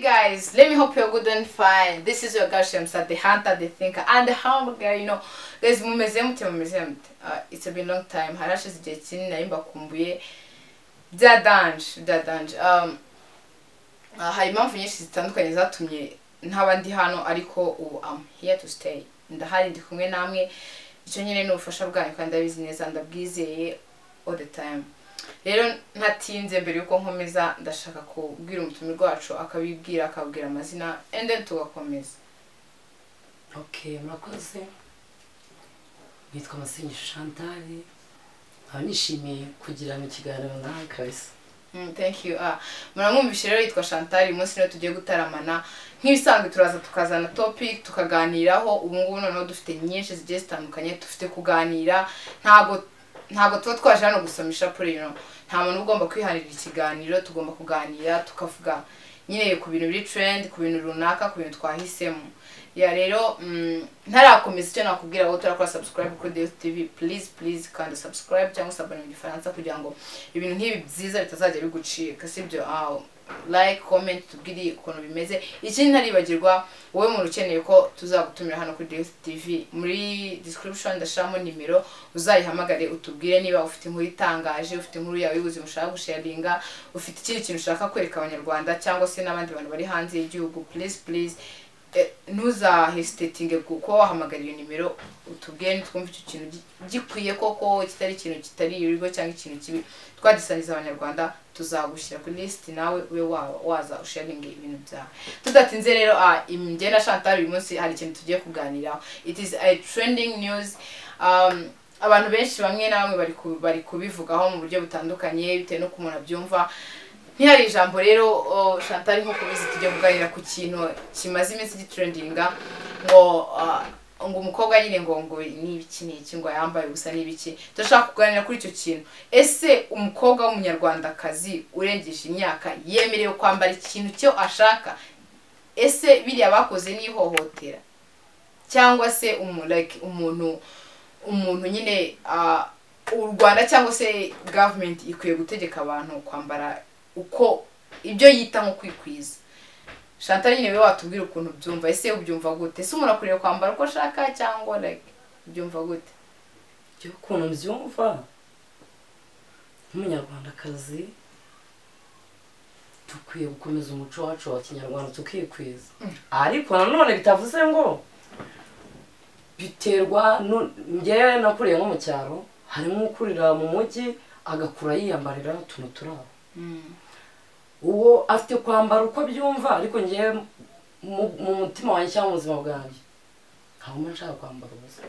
Guys, let me hope you're good and fine. This is your girl Shemsa, the hunter, the thinker, and the humble girl. Guys, mumeze mute, mumeze mute? It's been a long time. Harashize igihe kinini nari mbakumbuye. Bya danger, bya danger. Hari impamvu nyinshi zitandukanye zatumye ntaba ndi hano, ariko ubu I'm here to stay. Ndahari, ndi kumwe namwe. Icyo nyine ni ubufasha bwanyu, kandi ndabizi neza, ndabwizeye all the time. Rero ntatinze, mbere yuko nkomeza, ndashaka kubwira umutumirwa wacu akabibwira, akabwira amazina, and then tugakomeza. Okay, murakoze. Nitwa Masengesho Chantal, nkaba nishimiye kugirana ikiganiro nawe kabisa. Thank you. Muramwumvishe rero, yitwa Chantal. Uyu munsi niwe tugiye gutaramana. Nk'ibisanzwe turaza tukazana topic tukaganiraho. Ubu ngubu noneho dufite nyinshi zigiye zitandukanye dufite kuganira. Ntabwo tuba twaje hano gusoma ishapure. Nta muntu ugomba kwihanira ikiganiro, tugomba kuganira, tukavuga nyine ku bintu biri trend, ku bintu runaka, ku bintu twahisemo. Ya rero, ntarakomeza, icyo nakubwira wowe turakora subscribe kuri Deus TV, please, please kandi subscribe cyangwa s'abonner mu Gifaransa, kugira ngo ibintu nk'ibi byiza bitazajya bigucika, sibyo? Like, comment, tubwire ukuntu bimeze. Ikindi ntaribagirwa, wowe muntu ukeneye ko tuzagutumira hano kuri Deus TV, muri description ndashiramo nimero, uzayihamagare utubwire niba ufite inkuru itangaje, ufite inkuru yawe y'ubuzima ushaka gusharinga, ufite ikindi kintu ushaka kwereka Abanyarwanda cyangwa se n'abandi bantu bari hanze y'igihugu. Please, please, ntuzahesitatinge kuba wahamagara iyo nimero, utubwire, twumve icyo kintu gikwiye koko, kitari ikintu kitari irigo cyangwa ikintu kibi twagisangiza Abanyarwanda, tuzagushyira kuri list nawe ube waza usharinge ibintu byawe. Tudatinze rero, njye na Chantal uyu munsi hari ikintu tugiye kuganiraho. It is a trending news. Abantu benshi bamwe na bamwe bari kubivugaho mu buryo butandukanye bitewe n'uko umuntu abyumva. Ntihari ijambo rero, Chantal, nko kubizi, tujya kuganira ku kintu kimaze iminsi gitrendinga, ngo umukobwa nyine ngo n'ibiki n'iki, ngo yambaye ubusa n'ibiki. Turashaka kuganira kuri icyo kintu. Ese umukobwa w'Umunyarwandakazi urengeje imyaka yemerewe kwambara ikintu cyo ashaka? Ese biriya bakoze ni ihohotera, cyangwa se like umuntu nyine, u Rwanda cyangwa se government ikwiye gutegeka abantu kwambara uko ibyo yita nko kwikwiza? Chantal, nyine we watubwira ukuntu ubyumva. Ese ubyumva gute? Ese umuntu akwiriye kwambara uko ashaka, cyangwa like ubyumva gute? Njyewe ukuntu mbyumva, nk'Umunyarwandakazi, dukwiye gukomeza umuco wacu wa kinyarwanda, tukikwiza, ariko nanone bitavuze ngo biterwa njyewe nakuriye nko mu cyaro, harimo ukurira mu mujyi agakura yiyambarira utuntu turi aho. Uwo afite kwambara uko abyumva, ariko njyewe mu mutima wanjye cyangwa mu buzima bwanjye ntabwo mba nshaka kwambara ubusa,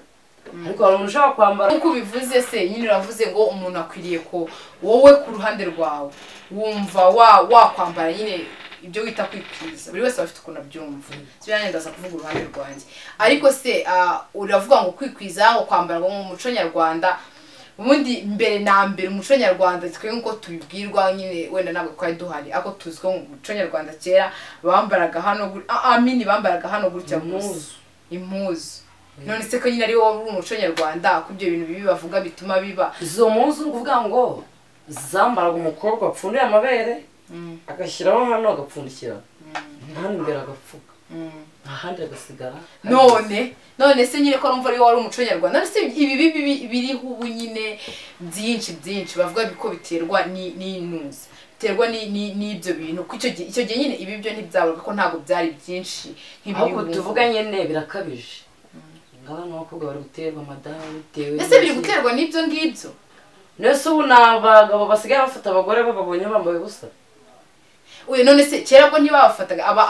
ariko hari umuntu ushaka kwambara. Nk'uko ubivuze se nyine, uravuze ngo umuntu akwiriye ko, wowe ku ruhande rwawe wumva wakwambara nyine ibyo wita kwikwiza. Buri wese aba afite ukuntu abyumva, sibyo? Nanjye ndaza kuvuga uruhande rwanjye. Ariko se uravuga ngo kwikwiza, ngo kwambara, ngo mu muco nyarwanda, ubundi mbere na mbere umuco nyarwanda twe nk'uko tubibwirwa nyine, wenda ntabwo twari duhari, ariko tuzi ko mu muco nyarwanda kera bambaraga hano amini bambaraga hano gutya gusa. Impuzu. Impuzu. None se ko nyine ari wowe uri umuco nyarwanda, ko ibyo bintu bibi bavuga bituma biba? Izo mpuzu ni ukuvuga ngo zambaraga umukobwa wapfunduye amabere, agashyiraho hano agapfundikira, hano imbere agapfuka, ahandi agasigara. None se nyine ko numva ari wari umuco nyarwanda, none se ibi bibi biriho ubu nyine byinshi byinshi bavuga ko biterwa n'intuzi, biterwa n'ibyo bintu, ko icyo gihe nyine ibi byo ntibyabaga, ko ntabwo byari byinshi nk'ibiri Ahubwo ubu? Tuvuga nyine birakabije, ngaba n'abakobwa bari guterwa amadamu bitewe Ese biri n'iki. guterwa n'ibyo ngibyo? Nese ubu ni abagabo basigaye bafata abagore bababonye bambaye ubusa. Uyu none se kera ko ntibabafataga? Aba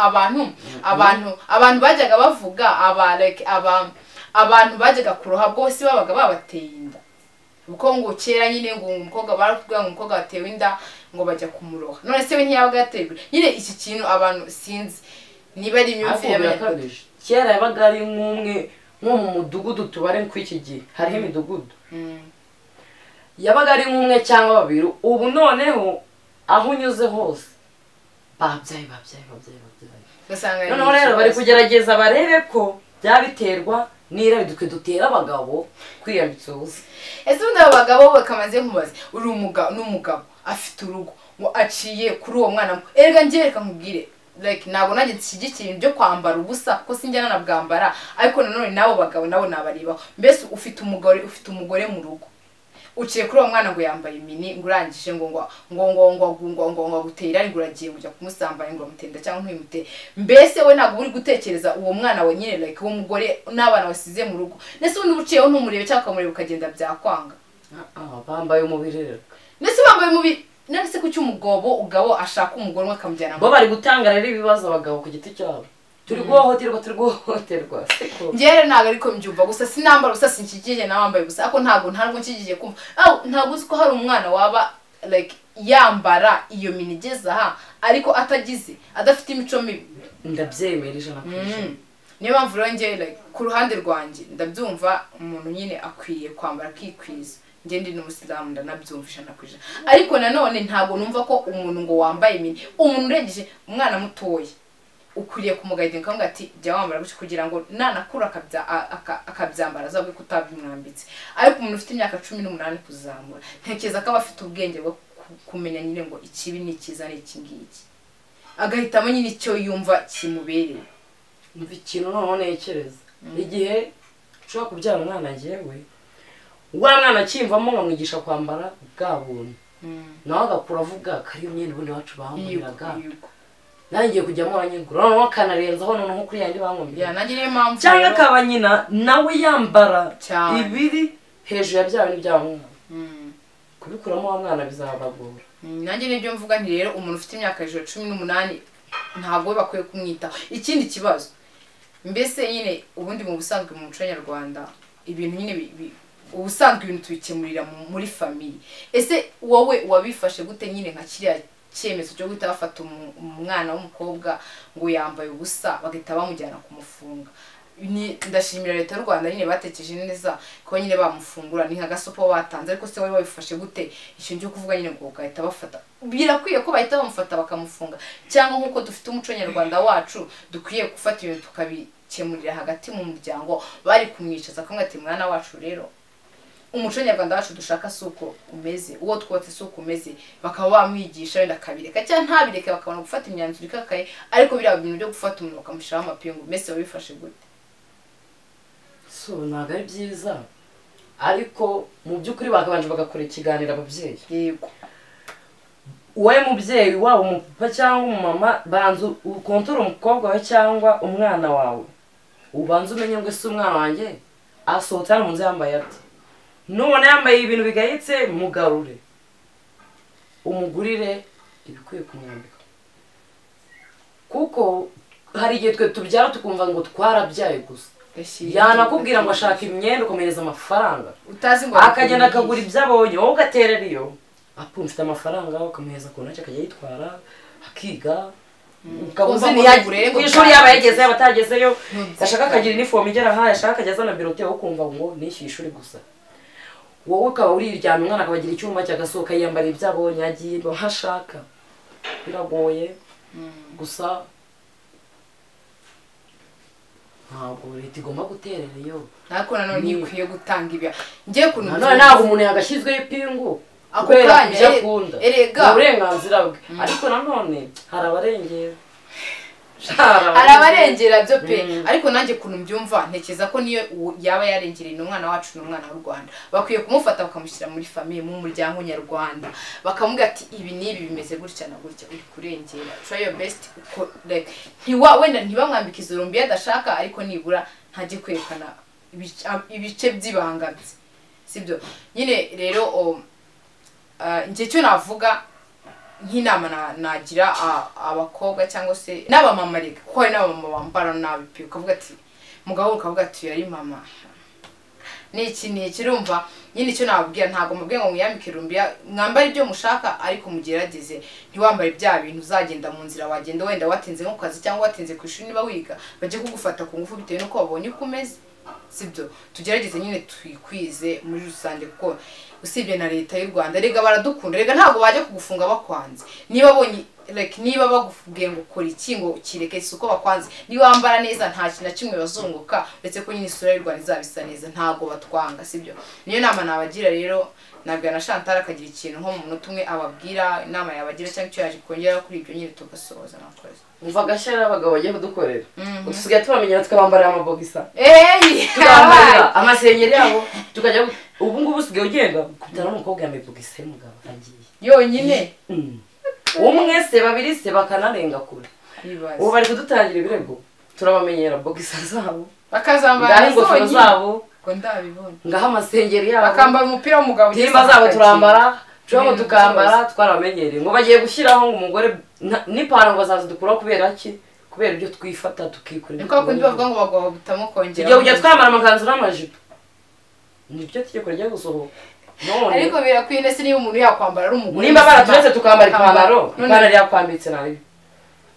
abantu bajyaga bavuga, aba like aba abantu bajyaga kuroha bwose babaga babateye inda, kuko ngo kera nyine ngo umukobwa, barakubwira ngo umukobwa watewe inda ngo bajya kumuroha. None se we ntiyabaga yatewe nyine? Iki kintu abantu sinzi niba ari Ariko imyumvire y'Abanyarwanda. birakabije. Kera yabaga ari nk'umwe nko mu mudugudu, tubare nk'iki gihe hariho imidugudu, yabaga ari nk'umwe cyangwa babiri. Ubu noneho aho unyuze hose babyaye, babyaye, babyaye, babyaye. Ugasanga ni Noneho rero bari ikibazo. kugerageza barebe ko byaba biterwa n'irari twe dutera abagabo kwiyambitsa ubusa. Ese ubundi abo bagabo bakamaze nkubaze, uri umugabo, n'umugabo afite urugo, ngo aciye kuri uwo mwana, erega njye reka nkubwire. like ntabwo nanjye nshyigikiye ibintu byo kwambara ubusa kuko sinjya nanabwambara, ariko nanone n'abo bagabo nabo nabarebaho. Mbese ufite umugore mu rugo, uciye kuri uwo mwana ngo yambaye mini, ngo urangije ngo ngo ngo ngo ngo ngo ngo ngo gutera ngo uragiye ngo ujya kumusambanya ngo amutenda cyangwa ntuyimute. Mbese we ntabwo uri gutekereza uwo mwana we nyine like uwo mugore n'abana wasize mu rugo. Ndetse ubundi uciyeho ntumurebe cyangwa ukamureba ukagenda byakwanga. Bambaye umubiri rero. Ndetse bambaye umubiri. None se kuki umugabo ugabo ashaka umugore umwe akamujyana? Bo bari gutanga rero ibibazo abagabo ku giti cyabo. Turi guhohoterwa siko. Njye ntabwo ariko mbyumva gusa sinambara ubusa, sinshyigikiye nawambaye ubusa, ariko ntabwo nshyigikiye kumva. Ntabwo uzi ko hari umwana waba like yambara iyo mini igeze aha ariko atagize adafite imico mibi. Ndabyemera 100%. Niyo mpamvu rero njye like ku ruhande rwanjye ndabyumva, umuntu nyine akwiye kwambara akikwiza. Njye ndi n'umusilamu ndanabyumva 100%, ariko nanone ntabwo numva ko umuntu ngo wambaye mini, umuntu urengeje umwana mutoya ukwiriye kumugayidinga ukavuga ati jya wambara gutya kugira ngo nanakura akabyambara azabwe ko utabimwambitse. Ariko umuntu ufite imyaka 18 kuzamura ntekereza ko aba afite ubwenge bwo kumenya nyine ngo ikibi ni icyiza ni iki ngiki, agahitamo nyine icyo yumva kimubereye. Umva ikintu noneho ntekereza, igihe ushobora kubyara umwana njyewe wa mwana akimvamo nkamwigisha kwambara bwa buntu, nawe agakura avuga ko ariyo myenda ubundi iwacu bamuriraga, nanjye ngiye kujyamo aranyigura, noneho akanarenzaho noneho kuri yandi bankombye. Nanjye niyo mpamvu cyangwa akaba nyina nawe yambara ibiri hejuru ya bya bintu bya mwana, kubikuramo wa mwana bizabagora. Nanjye nibyo mvuga nti rero umuntu ufite imyaka hejuru ya 18 ntabwo bakwiye kumwitaho. Ikindi kibazo mbese nyine ubundi mu busanzwe mu muco nyarwanda ibintu nyine ubusanzwe ibintu tubikemurira muri famille. Ese wowe wabifashe gute nyine nka kiriya cyemezo cyo guhita bafata umwana w'umukobwa ngo yambaye ubusa bagahita bamujyana kumufunga? Ndashimira leta y'u Rwanda nyine batekereje neza ko nyine bamufungura, ni nka gasopo batanze, ariko se wowe wabifashe gute ikintu cyo kuvuga nyine ngo bagahita bafata? Birakwiye ko bahita bamufata bakamufunga, cyangwa nk'uko dufite umuco nyarwanda wacu dukwiye gufata ibintu tukabikemurira hagati mu muryango? Bari kumwicaza akamubwira ati mwana wacu rero umuco nyarwanda wacu dushaka si uko umeze, uwo twubatse si uko umeze, bakaba bamwigisha wenda akabireka cyangwa ntabireke, bakabona gufata imyanzuro ikakaye. Ariko biriya bintu byo gufata umuntu bakamushyiraho amapingu, mbese wabifashe gute? So ntabwo ari byiza, ariko mu by'ukuri bakabanje bagakora ikiganiro ababyeyi. Yego, wowe mubyeyi waba umupapa cyangwa umumama, banza ukontorore umukobwa wawe cyangwa umwana wawe, ubanze umenye ngo ese umwana wanjye asohotse hano mu nzu yambaye ate? Nubona yambaye ibintu bigayitse mugarure, umugurire ibikwiye kumwambika. Kuko hari igihe twe tubyara tukumva ngo twarabyaye gusa, yanakubwira ngo ashaka imyenda ukomereza amafaranga, utazi ngo akagenda akagura ibyo abonye, wowe ugaterera iyo apu mfite amafaranga, ukamuheza ku ntoki akajya yitwara akiga, ku ishuri yaba yagezeyo yaba atagezeyo, yashaka akagira inifomu igera aha, yashaka akajya azana birote, wowe ukumva ngo nishyuye ishuri gusa. Wowe ukaba uriryamye, umwana akabagira icyuma cyagasohoka yiyambara ibyo abonye, agiye aho ashaka. Biragoye gusa ntabwo leta igomba guterera iyo. Ariko nanone ntikwiye gutanga ibya ngiye kuntu nanone ntabwo umuntu yagashyizweho ipingu ako kanya akunda, erega uburenganzira bwe. Ariko nanone hari abarengera, hari abarengera byo pe. Ariko nanjye kuntu mbyumva ntekereza ko niyo yaba yarengereye umwana wacu n'umwana w'u Rwanda, bakwiye kumufata bakamushyira muri famille, mu muryango nyarwanda, bakamubwira ati ibi n'ibi bimeze gutya na gutya, uri kurengera, try your best. Like ntiwa wenda ntibamwambike izo rumbi adashaka, ariko nibura ntajye kwerekana ibice by'ibanga bye, sibyo nyine. Rero njye cyo navuga nk'inama nagira abakobwa cyangwa se n'abamama, reka kuko hari n'abamama bambara nabi pe, ukavuga ati mugabo, ukavuga ati yari mama n'iki n'iki. Urumva nyine icyo nababwira, ntabwo mubwiye ngo mwiyambike rumbiya, mwambare ibyo mushaka, ariko mugerageze ntiwambare bya bintu uzagenda mu nzira, wagenda wenda watinze nko kazi cyangwa watinze ku ishuri niba wiga, bajye kugufata ku ngufu bitewe n'uko babonye uko umeze, sibyo? Tugerageze nyine twikwize muri rusange, kuko Usibye na leta y'u Rwanda, rega baradukunda, rega ntabwo bajya kugufunga bakwanze. Niba bonye like niba bagufubwiye ngo ukora iki ngo kireke, si uko bakwanze. Niba wambara neza nta kintu na kimwe bazunguka, uretse ko nyine isura y'u Rwanda izaba isa neza, ntabwo batwanga, sibyo? Niyo nama nabagira rero. Nabwira na Chantal akagira ikintu nko mu munota umwe ababwira, inama yabagira cyangwa icyo yaje kongera kuri ibyo nyine tugasoza nakoze. Umva agashya rero abagabo bagiye kudukorera, udusigaye tubamenyera tukabambarira amabogisa, tukabambarira amasengeri yabo, tukajya. Ubu ngubu usigaye ugenda ukubitana n'umukobwa yambaye bogisa y'umugabo agiye yonyine, umwe se babiri se bakanarenga kure. Ubu bari kudutangira ibirego, turabamenyera bogisa zabo, bakazambara ingofero zabo, ngo ndabibona, ngaho amasengeri yabo, bakambara umupira w'umugabo, timba zabo turambara, tuba tukambara, twaramenyereye. Ngo bagiye gushyiraho ngo umugore n'ipantaro ngo bazazidukuraho kubera ki? Kubera ibyo twifata tukikorera. Niko kundi bavuga ngo bagomba gutamo kongera. Tugiye kujya twambara amakanzu n'amajipo, nibyo tegeko rigiye gusohoka. None ariko birakwiye se niba umuntu yakwambara ari umugore, nimba baraturetse tukambara ipantaro, ipantaro yakwambitse nabi,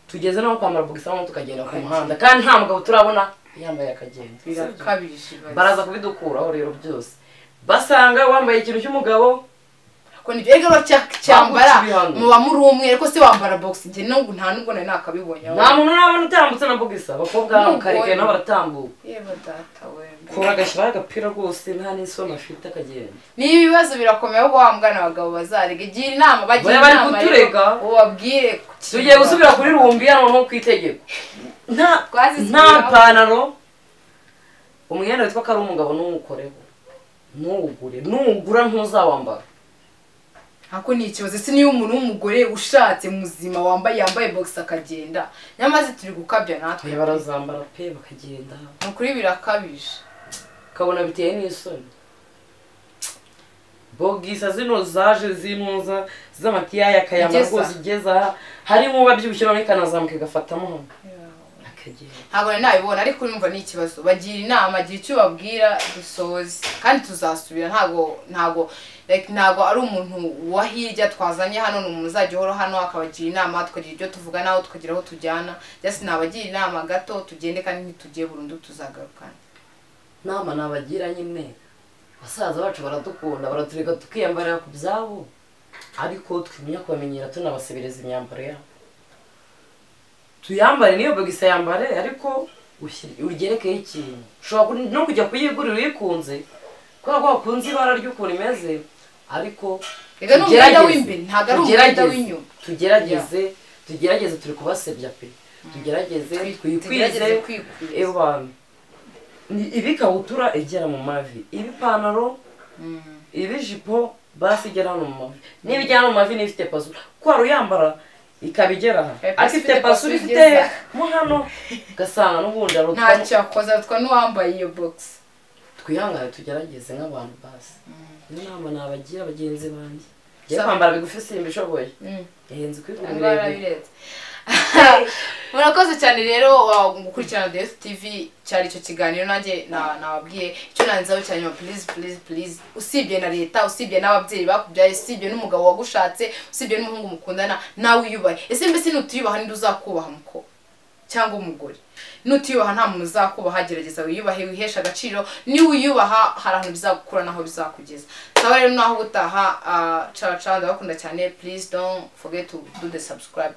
tugeze no kwambara bogisa no tukagenda ku muhanda, kandi nta mugabo turabona yambaye akagenda. Birakabije, baraza kubidukuraho rero byose, basanga wambaye ikintu cy'umugabo ko ni ega bacyambara muba muri umwe. Ariko se wambara box nge nubwo nta nubwo nari nakabibonye, nta muntu nabona utambutse na bogisa. Abakobwa mu kareke nabo baratambuka, yeba data we, kora agashyira agapira rwose nta n'isoni afite akagenda. Ni ibibazo birakomeye ahubwo wa mwana abagabo bazarega, gira inama, bagira inama, bari kuturega, ubabwire. Tugiye gusubira kuri rumbiya noneho ku itegeko, nta pantaro, umwenda witwa ko ari umugabo ntuwukoreho, ntuwugure, nugura ntuzawambara. Ako ni ikibazo se niba umuntu w'umugore ushatse muzima wambaye yambaye box akagenda, nyamaze turi gukabya natwe. Barazambara pe bakagenda, nukuri birakabije, kabona biteye n'isoni. Bogisa zino zaje zinuza z'amatiyaya akayambara rwose igeza hari nkuba byibushye none ikanazamuka igafatamo hano. Ntabwo nari nabibona, ariko urumva ni ikibazo. Bagira inama, gira icyo babwira, dusoze kandi tuzasubira. Ntago like ntago ari umuntu wa hirya twazanye hano, ni umuntu uzajya uhora hano akabagira inama, tukagira ibyo tuvuga naho, tukagira aho tujyana. Just nabagira inama gato tugende, kandi ntitugiye burundu tuzagarukana. Nama nabagira nyine, basaza bacu baradukunda, baratureka tukiyambarira ku byabo, ariko twimenya kubamenyera tunabasubiriza imyambaro yabo. Tuyambare niyo bogisa yambare, ariko ugerekeho ikintu. Ushobora no kujya kuyigurira uyikunze kubera ko wakunze ibara ry'ukuntu imeze, ariko tugerageze, turi kubasebya pe, tugerageze twikwize. Ibikabutura igera mu mavi, ibipantaro, ibijipo basi igera hano mu mavi, niba igera mu mavi niba ifite pasura, kuko hari uyambara ikaba igera aha, ariko ifite pasura ifite mo hano, ugasanga n'ubundi arutwa ntacyo akoze, arutwa n'uwambaye iyo box. Twihangane tugerageze nk'abantu basi. Niyo nama nabagira bagenzi banjye. Ngiye kwambara bigufi simbishoboye, nzi kwigura birebire. Murakoze cyane rero gukurikirana The Youth TV, cyari icyo kiganiro nanjye nababwiye icyo nanzaho cyane. Please please please, usibye na leta, usibye n'ababyeyi bakubyaye, usibye n'umugabo wagushatse, usibye n'umuhungu mukundana, nawe wiyubahe. Ese mbese nutiyubaha ninde uzakubaha muko cyangwa umugore? Nutiyubaha nta muntu uzakubaha. Gerageza wiyubahe, wihesha agaciro. Ni wiyubaha hari ahantu bizagukura naho bizakugeza. Sawa rero, naho ubutaha. Ciao ciao, ndabakunda cyane. Please don't forget to do the subscribe.